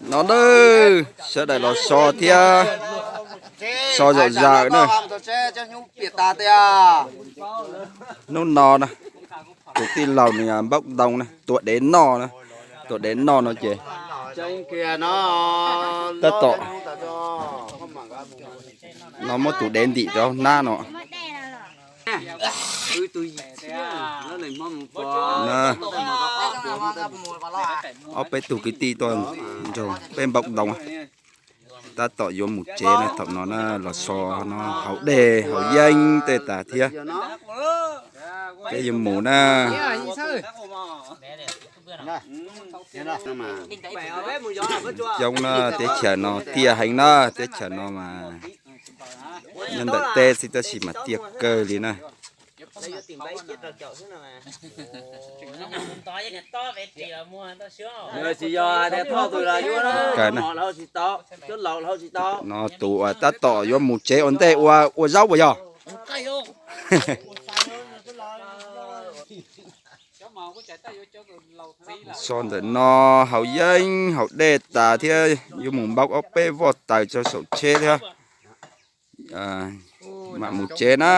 No na, sawv daws los so thiab, so zom zaws na. Hnub no na, tus tij laug nws npaub ntoo na, tuav dev noj na, tuav dev noj no ces tab tom no muab tus dev ntim rau hnab no. Ob peb tug kwv tij tuaj nrog peb npaub ntoo, tab tom yuav mus tsev na. Thaum no na los so no haus dej haus yeeb tej tas thiab, peb yuav mus na. Coob na, teb chaws no tiaj heev na, teb chaws no mas nyob ntawm teb xwb tab sis mas tiaj kawg li na. No tus uas tab tom yuav mus tsev ua ntej ua, ua zaub puas yog? So ntawm no haus yeeb haus dej tas thiab yuav mus npaub ob peb voj taws tso saum tsheb thiab mam mus tsev na.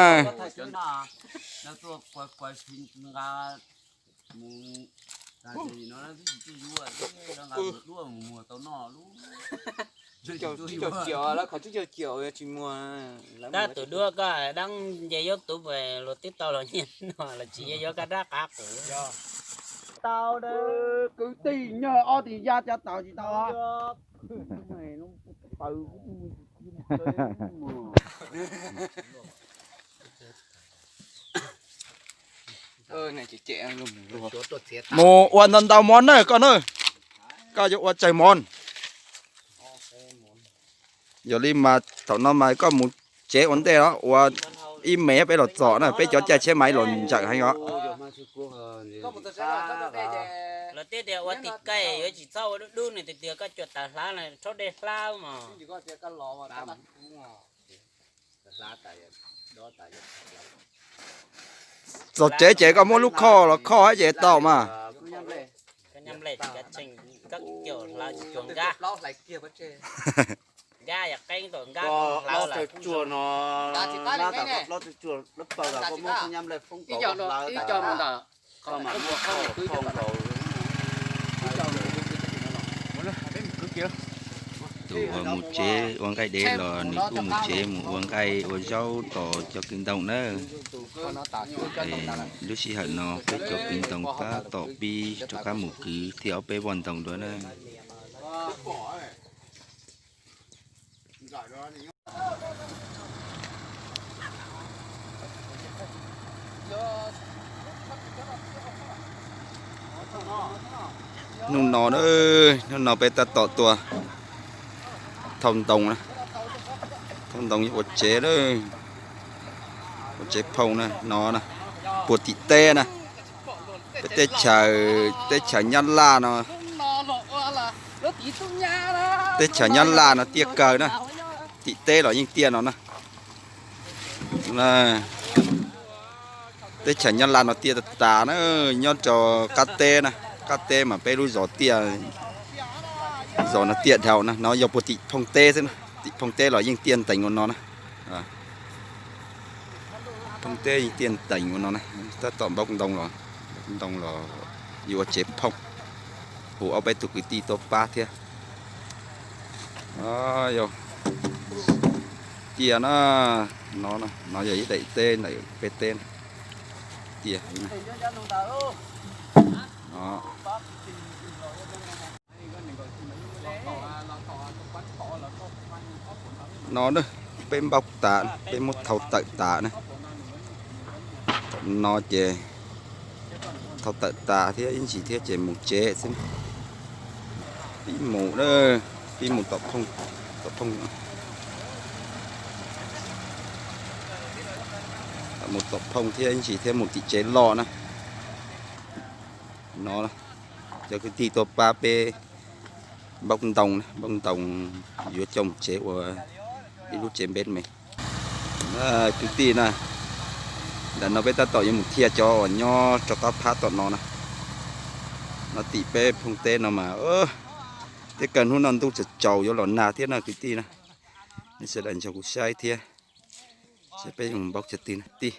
Tab tus duab koj dab nce yuav tub luag tib tau los nyiaj no los tsis yuav kab dab qab kuv. Tau kwv tij nyob ob tis ya cas tau tsis tau. Mus ua ntau ntau mov na koj na, koj yuav ua tsawg mov? Yog li mas thaum no mas koj mus tsev ua ntej os, ua ib me peb los txog na, peb cov caij tsheb mas ib los ntsawm heev os. Los tias ua tim kaij yuav tsis txhob ua dub dub nws tiag tiag, koj cuam taws hlab na, rhaub dej hlab mas. Txog tsev ces koj muab lub khoj los khoj ces tau mas. Tus uas mus tsev ua nqaij dev los nws kuj mus tsev mus ua nqaij ua zaub tos cov kwv ntoo na. Lub sij hawm no peb cov kwv ntoo tab tom pib rov qab mus kwv thiab ob peb voj ntoo dua na. Hnub no, hnub no peb tab tom tuaj thauj ntoo, thauj ntoo ua tsev, ua tsev phooj na, no puag tim teb na. Peb teb chaws, teb chaws Nyab Laj no, teb chaws Nyab Laj no tiaj kawg na, tim teb los yeej tiaj no na. Teb chaws Nyab Laj no tiaj tas tas na, nyob rau qab teb na, qab teb mas peb lub zos tiaj, zos no tiaj dhau na, no yog puag tim phooj teb xwb na, tim phooj teb los yeej tiaj ntees ua no na. Phooj teb yeej tiaj ntees ua no na, tab tom npaub ntoo los, npaub ntoo los yuav ua tsev phooj, hu ob peb tug kwv tij tuaj pab thiab. Tiaj na, no, no yog ib daim teb ntawm peb teb na, tiaj heev na. No, peb npaub tas, peb muab thau tawm tas na. Thaum no ces thau tawm tas thiab ib ntsis thiab ces mus tsev xwb. Pib mus, pib mus tom phooj, tom phooj, mus tom phooj thiab ib ntsis thiab mus tim tsev loj na. No, cov kwv tij tuaj pab peb npaub ntoo, npaub ntoo yuav coj mus tsev ua ib lub tsev npeb me. Kwv tij na, ntawm no peb tab tom yuav mus thiaj cov uas nyob rov qab phab tom no na. No tim peb phooj teb no mas Thiab kawg hnub no ntuj tsaus tsaus yuav los nag thiab no kwv tij na. Nej sawv daws nrog kuv saib thiab, seb peb yuav mus npaub txog twg no tij.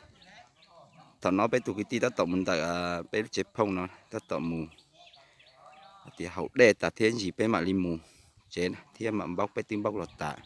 Thaum no peb tus kwv tij tab tom mus ntawm peb lub tsev phooj no, tab tom mus hais tias haus dej tas thiab ntsis peb mam li mus tsev thiab mam npaub, peb twb npaub los tas.